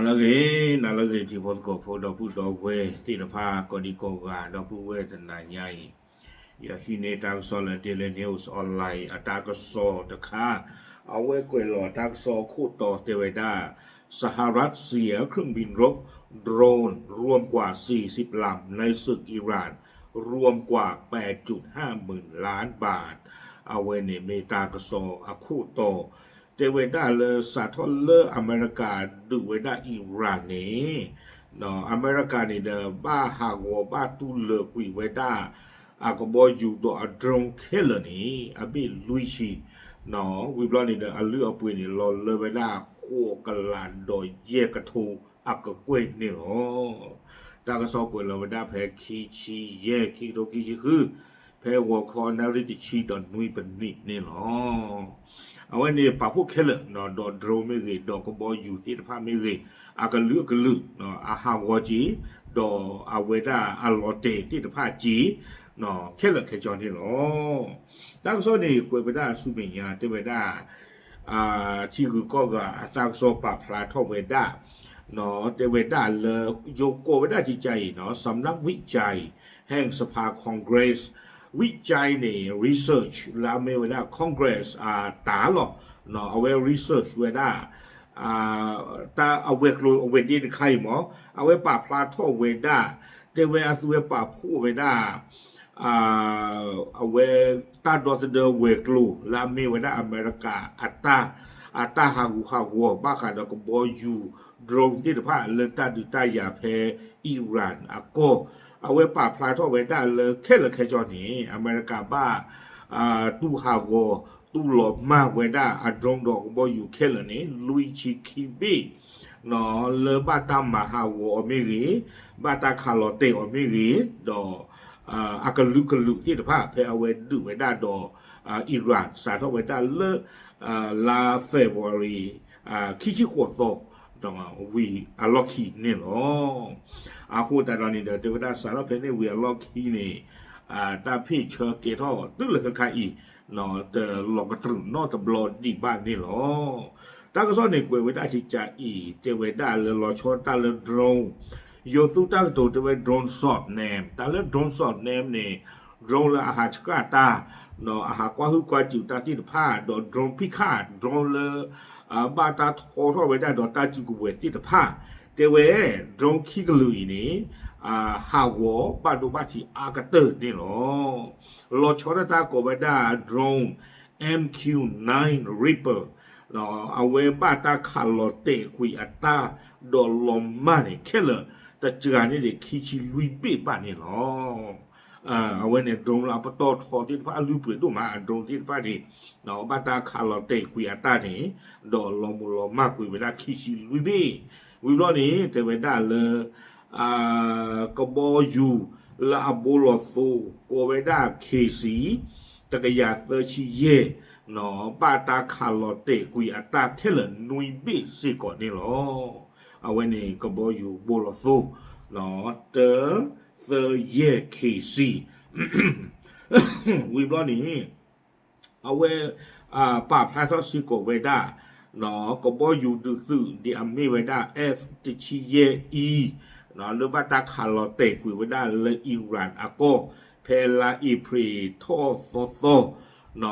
လၢဂ့ၤ, နၤလၢဂ့ၤ ထံဖိကီၢ်ဖိ ဒီပုၢ်ဒီဝဲၢ်သ့ၣ်တဖၣ် ကိးဒံကိးဂၤ ဒီပုၢ်ဝဲၢ်တနၤညါအံၤ, ယဟံးန့ၢ်တၢ်ကစီၣ်လၢ Daily News Online အတၢ်ကစီၣ်တခါ, အဝဲကွဲးလီၤတၢ်ကစီၣ်အခိၣ်တီတဲဝဲဒၣ် สหรัฐเสียเครื่องบินรบ โดรนรวมกว่าสี่สิบลำในศึกอิหร่าน รวมกว่าแปดจุดห้าหมื่นล้านบาท အဝဲန့ၣ်မ့ၢ်တၢ်ကစီၣ်အခိၣ်တီ တဲဝဲဒၣ်လၢ စးထီၣ်လၢအမဲရကၤဒုးဝဲဒၣ် Iran န့ၣ်, အမဲရကၤန့ၣ်ဒီး ဘၣ်ဟးဂီၤဘၣ်တူၢ်လၢာ်ကွံာ်ဝဲဒၣ် အကဘီယူၤဒီးအ drone ခဲလၢာ်န့ၣ် အဘ့ၣ်လွံၢ်ဆံ, ဝံၤဘျီန့ၣ်ဒီး အလုၢ်အပှ့ၤန့ၣ် လီၤလၢဝဲဒၣ် ဃိးကလးဒီးယဲၢ်ကထိအကကွဲၢ်န့ၣ်လီၤ. တၢ်ကစီၣ်ကွဲးလီၤဝဲဒၣ်ဖဲခံဆံယဲၢ် ခံကထိခံဆံဃု, ဖဲဂီၤခီနၣ်ရံၣ်တဆံဒီးနွံပနံးန့ၣ်လီၤ. အဝဲန့ၣ်ပာ်ဖှိၣ်ခဲလၢာ် ဒီး drone မ့ၢ်ဂ့ၤ ဒီးကဘီယူၤသ့ၣ်တဖၣ်မ့ၢ်ဂ့ၤ အကလုာ်ကလုာ် အဟးဂီၤက့ၤ ဒီးအဝဲဒၣ်အလီၤတဲာ်သ့ၣ်တဖၣ်က့ၤ ခဲလၢာ်ခဲဆ့န့ၣ်လီၤ. တၢ်ကစီၣ်န့ၣ် ကွဲးဝဲဒၣ်ဆူမဲာ်ညါ တဲဝဲဒၣ် ထံဂုၤကီၢ်ဂၤအတၢ်ကစီၣ်ပာ်ဖျါထီၣ်ဝဲဒၣ် တဲဝဲဒၣ်လၢ ယိၤကိးဝဲဒၣ်ကကါအံၤ สำนักวิจัยแห่งสภาคองเกรส วิจัยန့ၣ် research လၢအမ့ၢ်ဝဲဒၣ် Congress အတၢ်လီၢ် အဝဲ research ဝဲဒၣ် တၢ်အဝဲၤကျိၤအဝဲၤဒ့တခါအံၤမ့ၢ် အဝဲပာ်ဖျါထီၣ်ဝဲဒၣ် တဲဝဲအသုဝဲပာ်ဖှိၣ်ဝဲဒၣ် အဝဲတၢ်ဒီသဒၢဝဲၤကျိၤလၢအမ့ၢ်ဝဲဒၣ်အမဲရကၤအတၢ် အတၢ်ဟးဂူာ်ဟးဂီၤဘၣ်ဃးဒီးကဘီယူၤ drone သ့ၣ်တဖၣ်လၢတၢ်ဒုးတၢ်ယၤဖဲ Iran အကီၢ်, အဝဲပာ်ဖျါထီၣ်ဝဲဒၣ်လၢခဲလၢာ်ခဲဆ့န့ၣ် အမဲရကၤဘၣ် တူၢ်ဟးဂီၤ တူၢ်လီၤမၢ်ဝဲဒၣ်အ drone ဒီးကဘီယူၤခဲလၢာ်န့ၣ် လွံၢ်ဆံခံဘ့ၣ် လၢဘၣ်တၢ်မၤဟးဂီၤအီၤမ့ၢ်ဂ့ၤ, ဘၣ်တၢ်ခးလီၤတဲာ်အီၤမ့ၢ်ဂ့ၤ, ဒီး အကလုာ်ကလုာ်သ့ၣ်တဖၣ် ဖဲအဝဲဒုးဝဲဒၣ်ဒီး Iran စးထီၣ်ဝဲဒၣ်လၢ လါ February ခံဆံဃိးသီ ဝံၤအလီၢ်ခံန့ၣ်လီၤ. အဃိသတးဒီးန့ၣ်ဒီး တဲဝဲဒၣ်စးထီၣ်ဖဲန့ၣ် ဝံၤအလီၢ်ခံန့ၣ် တၢ်ဖ့ၣ်ဆၢကဲထီၣ်တုၤလၢခဲခါအံၤ တလီၤကတြူာ်နီတဘျီဒံးဘၣ်န့ၣ်လီၤ. တၢ်ကစီၣ်န့ၣ်ကွဲးဝဲဒၣ်ကကါအံၤ တဲဝဲဒၣ်လၢလီၤဆီဒၣ်တၢ်လၢ drone, ယိၤသူတၢ်ကတိၤတဲဝဲ drone short name, တၢ်လၢ drone short name န့ၣ် drone လၢအဟးဆှၣ်တၢ် အဟးကွၢ်ဟုၣ်ကွၢ်စူၣ်တၢ်သ့ၣ်တဖၣ် ဒီး drone ဖံးခၣ် drone လၢ ဘၣ်တၢ်ထီထီၣ်ဝဲဒၣ်ဒီးတၢ်စုကဝဲၤသ့ၣ်တဖၣ် တဲဝဲ drone ခံကလုာ်အံၤန့ၣ် ဟးဂီၤဘၣ်ဒိဘၣ်ထံးအါကတၢၢ်န့ၣ်လီၤ. လီၤဆီဒၣ်တၢ်ကိးဝဲဒၣ် drone M Q nine Reaper အဝဲဘၣ်တၢ်ခးလီၤတဲာ်ကွံာ်အတၢ် ဒီးလီၤမၢ်န့ၣ် ခဲလၢာ်တစှၤန့ၣ်န့ၣ် ခံဆံလွံၢ်ဘ့ၣ်ဘၣ်န့ၣ်လီၤ. အဝဲန့ၣ် drone လၢအပတီၢ်ထီသ့ၣ်တဖၣ် အလုၢ်ပှ့ၤဒိၣ်မး အ drone သ့ၣ်တဖၣ်န့ၣ် ဘၣ်တၢ်ခးလီၤတဲာ်ကွံာ်အတၢ်န့ၣ် ဒီးလီၤမူၤလီၤမၢ်ကွံာ်ဝဲဒၣ်ခံဆံလွံၢ်ဘ့ၣ်, ဝံၤဘျီန့ၣ် တဲဝဲဒၣ်လၢ ကဘီယူၤလၢအဘိလီၤသိ ကိးဝဲဒၣ် K C တကယၤသၢဆံယဲၢ် ဘၣ်တၢ်ခးလီၤတဲာ်ကွံာ်အတၢ်ခဲလၢာ်နွံဘ့ၣ်စ့ၢ်ကီးန့ၣ်လီၤ. အဝဲန့ၣ်ကဘီယူၤဘိလီၤသိ တၢ သၢ ယဲၢ် K C ဝံၤဘျီန့ၣ် အဝဲ ပာ်ဖျါထီၣ်စ့ၢ်ကီးဝဲဒၣ် ကဘီယူၤဒုးသုး ဒ်အမ့ၢ်ဝဲဒၣ် F တဆံယဲၢ် E လၢဘၣ်တၢ်ခးလီၤတဲာ်ကွံာ်ဝဲဒၣ်လၢ Iran အကီၢ် ဖဲလါအ့ဖြ့ၣ်ထီၣ်သီ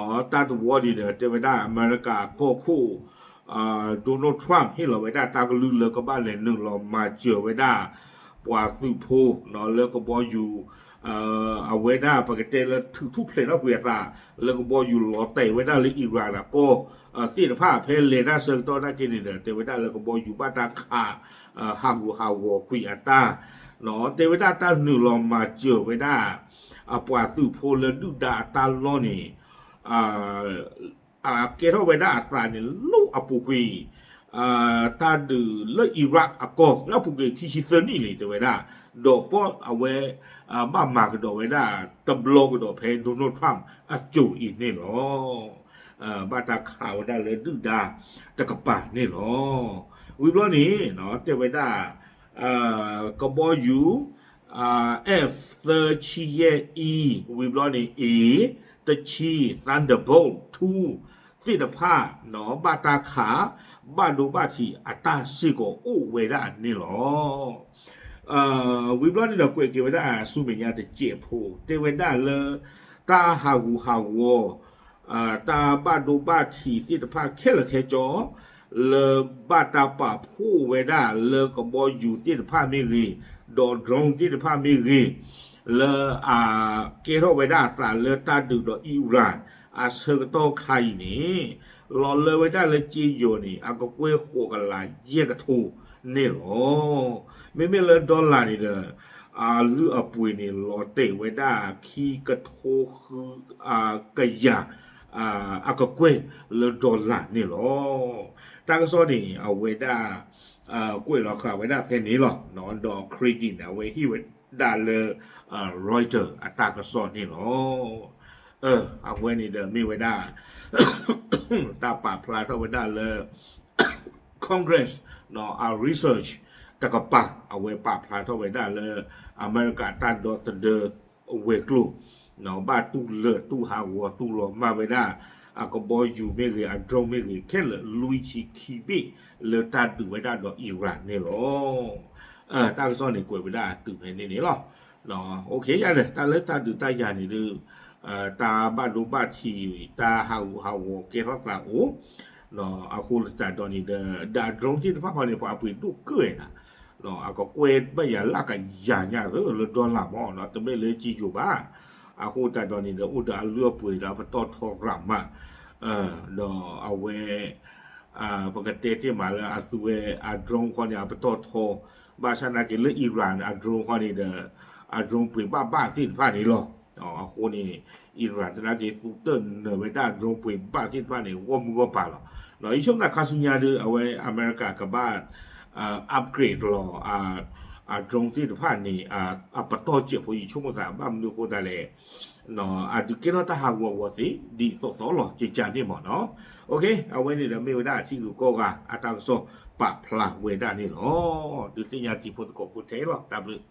သီ တၢ်တဝီန့ၣ်ဒီး တဲဝဲဒၣ်အမဲရကၤကီၢ်ခိၣ် Donald Trump ဟ့ၣ်လီၤဝဲဒၣ်တၢ်ကလုၢ်လၢကဘၣ်လဲၤနုာ်လီၤမၤစၢၤဝဲဒၣ် ပှၤသုးဖိ လၢကဘီယူၤ အဝဲဒၣ်ပကတဲလၢထုးထူၣ်ဖျဲးထီၣ်ကွံာ်အသး လၢကဘီယူၤလီၤတဲာ်ဝဲဒၣ်လၢ Iran အကီၢ် သ့ၣ်တဖၣ် ဖဲလဲၤတၢ်ဆၢကတီၢ်နာ်က့န့ၣ်ဒီး တဲဝဲဒၣ်လၢကဘီယူၤဘၣ်တၢ်ခး ဟးဂူာ်ဟးဂီၤကွံာ်အတၢ် တဲဝဲဒၣ်တၢ်နုာ်လီၤမၤစၢၤဝဲဒၣ် အပှၤသုးဖိလၢဒုၣ်ဒါအတၢ်လီၢ်န့ၣ် ကဲထီၣ်ဝဲဒၣ်အသးန့ၣ် လၢအပူၤကွံာ် တၢ်ဒုးလၢ Iraq အကီၢ် လၢအပူၤကွံာ်ခံဆံသၢနံၣ်လံ တဲဝဲဒၣ် ဒီးပီၢ်အဝဲ ဘၣ်မၤကဒီးဝဲဒၣ် တဘျီကဒီးဖဲ Donald Trump အစိၤအံၤန့ၣ်လီၤ. ဘၣ်တၢ်ခးဝဲဒၣ်လၢဒုၣ်ဒါတကပၤန့ၣ်လီၤ. ဝံၤဘျီန့ၣ် တဲဝဲဒၣ် ကဘီယူၤ F သၢဆံယဲၢ် E ဝံၤဘျီန့ၣ် A တဆံ Thunderbolt two သ့ၣ်တဖၣ် ဘၣ်တၢ်ခး ဘၣ်ဒိဘၣ်ထံးအတၢ်စ့ၢ်ကီးအိၣ်ဝဲဒၣ်န့ၣ်လီၤ. ဝံၤဘျီန့ၣ်ဒီး ကွဲးက့ၤဝဲဒၣ်ဆူမဲာ်ညါတစဲးဖိ တဲဝဲဒၣ်လၢ တၢ်ဟးဂူာ်ဟးဂီၤ တၢ်ဘၣ်ဒိဘၣ်ထံးသ့ၣ်တဖၣ်ခဲလၢာ်ခဲဆ့ လၢဘၣ်တၢ်ပာ်ဖှိၣ်ဝဲဒၣ်လၢကဘီယူၤသ့ၣ်တဖၣ်မ့ၢ်ဂ့ၤ, ဒီး drone သ့ၣ်တဖၣ်မ့ၢ်ဂ့ၤ, လၢအကဲထီၣ်ဝဲဒၣ်အသးလၢတၢ်ဒုးဒီး Iran အဆၢကတီၢ်ခါအံၤန့ၣ် လီၤလၢဝဲဒၣ်လၢကၠ့ယိၤန့ၣ် အကကွဲၢ်ဃိးကလးယဲၢ်ကထိန့ၣ်လီၤ. မ့မ့ၢ်လၢ dollar န့ၣ်ဒီး အလုၢ်အပှ့ၤန့ၣ် လီၤတဲာ်ဝဲဒၣ်ခံကထိဃု ကယၤ အကကွဲၢ်လၢ dollar န့ၣ်လီၤ. တၢ်ကစီၣ်န့ၣ် အဝဲဒၣ် ကွဲးလီၤဃာ်ဝဲဒၣ်ဖဲန့ၣ်လီၤ. ဒီး credit န့ၣ် အဝဲဟ့ၣ်ဝဲဒၣ်လၢ Reuters အတၢ်ကစီၣ်န့ၣ်လီၤ. အဝဲန့ၣ်ဒီးမ့ၢ်ဝဲဒၣ် တၢ်ပာ်ဖျါထီၣ်ဝဲဒၣ်လၢ Congress အ research တကပၤ အဝဲပာ်ဖျါထီၣ်ဝဲဒၣ်လၢ အမဲရကၤတၢ်ဒီသဒၢအဝဲၤကျိၤ ဘၣ်တူၢ်လၢာ်တူၢ်ဟးဂီၤတူၢ်လီၤမၢ်ဝဲဒၣ် အကဘီယူၤမ့ၢ်ဂ့ၤ အ drone မ့ၢ်ဂ့ၤ ခဲလၢာ်လွံၢ်ဆံခံဘ့ၣ် လၢတၢ်ဒုးဝဲဒၣ်ဒီး Iran န့ၣ်လီၤ. တၢ်ကစီၣ်န့ၣ်ကွဲးဝဲဒၣ်တုၤဖဲန့ၣ်န့ၣ်လီၤ. ယၤဒီး တၢ်လၢတၢ်ဒုးတၢ်ယၤန့ၣ်ဒီး တၢ်ဘၣ်ဒိဘၣ်ထံး တၢ်ဟးဂူာ်ဟးဂီၤကဲထီၣ်သးအိၣ် အဃိသတးဒီးန့ၣ်ဒီး ဒီး drone သ့ၣ်တဖၣ်ဃီန့ၣ် ပှၤအပှ့ၤဒိၣ်ကၢၢ်နၤ အကကွဲၢ်ဘၣ်ယၤလၢကယၤညါလၢ dollar မး တမ့ၢ်လၢကၠ့ယိၤဘၣ်. အဃိသတးဒီးန့ၣ်ဒီး အိၣ်ဒီးအလုၢ်အပှ့ၤဒီးအပတီၢ်ထီရၤမး ဒီးအဝဲ ပကတဲတ့ၢ်မးလၢအသူဝဲအ drone ဃီန့ၣ် အပတီၢ်ထီ ဘၣ်ဆၣ်သနာ်က့လၢ Iran အ drone ဃီန့ၣ်ဒီး အ drone ပှ့ၤဘၣ်ဘၣ်သ့ၣ်တဖၣ်န့ၣ်လီၤ. အဃိန့ၣ် Iran သနာ်က့သူတၢၢ်နၢၤဝဲဒၣ် drone ပှ့ၤဘၣ်သ့ၣ်တဖၣ်န့ၣ် ဂီၢ်မုၢ်ဂီၢ်ပၤလီၤ. ယဆိကမိၣ်သးခါဆူညါဒီး အဝဲအမဲရကၤကဘၣ် upgrade လီၤ အ drone သ့ၣ်တဖၣ်န့ၣ် အပတီၢ်စဲးဖိ ယဆိကမိၣ်သးဘၣ်မနုၤအဃိသတးလဲၣ် အဒုးကဲထီၣ်တၢ်ဟးဂူာ်အဂီၢ်သ့ ဒ်သိးသိးလီၤ ကကန့ၣ်မးနီၤ. အဝဲန့ၣ်ဒီးမ့ၢ်ဝဲဒၣ်ထံဂုၤကီၢ်ဂၤအတၢ်ကစီၣ်ပာ်ဖျါဝဲဒၣ်န့ၣ်လီၤ. ဒုးသ့ၣ်ညါတံၤဖိသကိးဖိထဲလီၤ. တၢ်ဘျုး